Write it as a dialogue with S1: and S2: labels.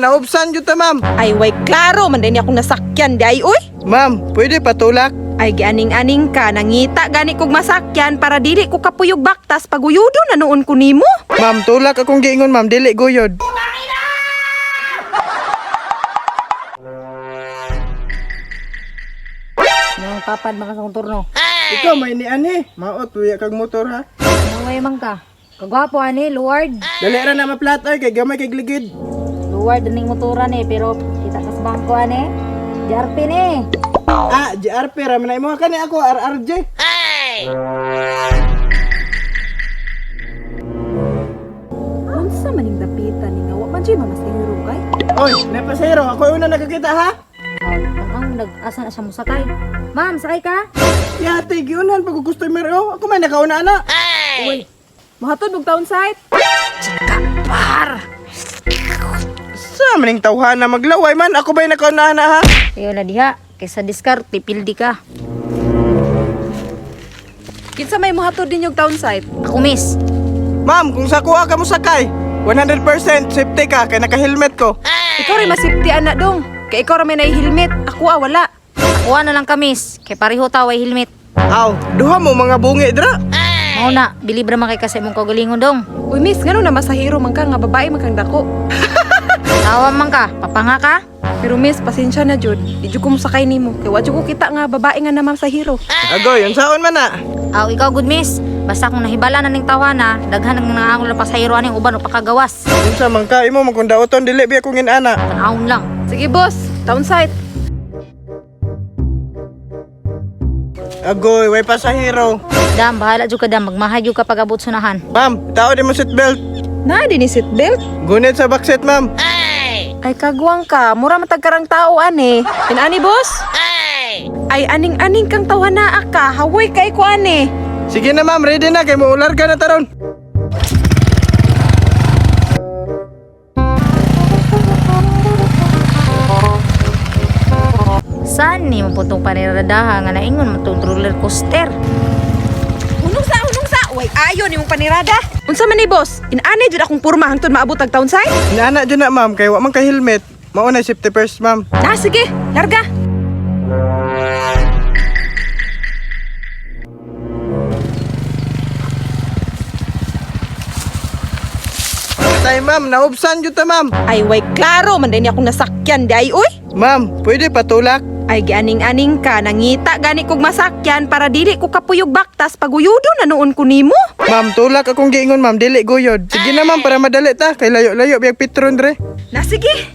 S1: Naubsan jud ta, ma'am.
S2: Ay, way klaro man din akong nasakyan di ay uy.
S1: Ma'am, pwede patulak?
S2: Ay gianing-aning ka, nangita gani kog masakyan para dili ko kapuyog baktas paguyudo na noon ko nimo.
S1: Ma'am, tulak akong giingon, ma'am, dili guyod.
S3: Nang papad mga sa turno.
S1: Ikaw may niani. Maot uya kag motor ha.
S3: Naway man ka. Kagwapo ani, Luward.
S1: Dali ra na maplat ay kay gamay kay ligid.
S3: Luward ning motora ni pero kita ka sa bangko ani. JRP ni.
S1: Ah, GRP ra man na imo kani ako RRJ.
S2: Unsa maning dapitan ni nga wa man jud mamasahiro kay?
S1: Oy, napasahero ako una nakakita ha.
S3: Ang nag-asa na siya mo sakay. Ma'am, sakay ka?
S1: Yate giunan pag customer oh. Ako may nakauna na.
S2: Uy, mohatod og town site.
S1: Sa maning tawhana maglaway man ako ba'y nakauna na ha?
S3: Ayo na diha, kaysa diskarte pildi ka.
S2: Kinsa may mohatod ninyong town site?
S3: Ako miss.
S1: Ma'am, kung sa kuha ka mo sakay, 100% safety ka kay naka-helmet ko.
S2: Ikaw rin masipti ana dong. Kay ikaw ra may helmet, ako ah wala.
S3: Kuha na lang ka miss, kay pareho ta way helmet.
S1: Aw, duha mo mga bungi dra.
S3: Mao na, bilib ra man kay kasi mong kaugalingon dong.
S2: Uy miss, ngano na masahiro man ka nga babae man kang dako.
S3: Tawa man ka, papanga ka.
S2: Pero miss, pasensya na jud. Di jud ko mosakay nimo kay wa jud ko kita nga babae nga namasahiro.
S1: Agoy, unsaon man na?
S3: Aw, ikaw good miss. Basta kung nahibala na ning tawana, daghan ang nangangulo pa sa aning uban o pakagawas.
S1: Unsa man ka imo man kung daoton dili biya kong inana.
S3: Tanawon lang.
S2: Sige boss, town site.
S1: Agoy, way pasahero.
S3: Dam, bahala jud ka dam, magmahay jud ka pag-abot sunahan.
S1: Ma'am, tao di mo seatbelt.
S2: Na din ni seatbelt.
S1: Gunit sa backseat, ma'am.
S2: Ay kagwang ka, mura matagkarang tao ane. Inani boss? Ay aning-aning kang tawhanaa ka, hawoy kay ko ane.
S1: Sige na, ma'am, ready na kay muular ka na taron.
S3: Saan ni maputong paniradaha nga naingon man tong roller coaster?
S2: Hunong sa, hunong sa. Way ayo nimong panirada. Unsa man ni boss? Inani jud akong porma hangtod maabot ang town site?
S1: Inana dyan na, ma'am, kay wa man ka helmet. Mao na safety first, ma'am.
S2: Na sige, larga.
S1: Tay, ma'am, naubsan jud ta, ma'am.
S2: Ay way klaro man din akong nasakyan di ay uy.
S1: Ma'am, pwede patulak?
S2: Ay gianing-aning ka, nangita gani kog masakyan para dili ko kapuyog baktas paguyudo na noon ko nimo.
S1: Ma'am, tulak akong giingon, ma'am, dili guyod. Sige na, ma'am, para madali ta kay layo-layo biyag petron dre.
S2: Na sige.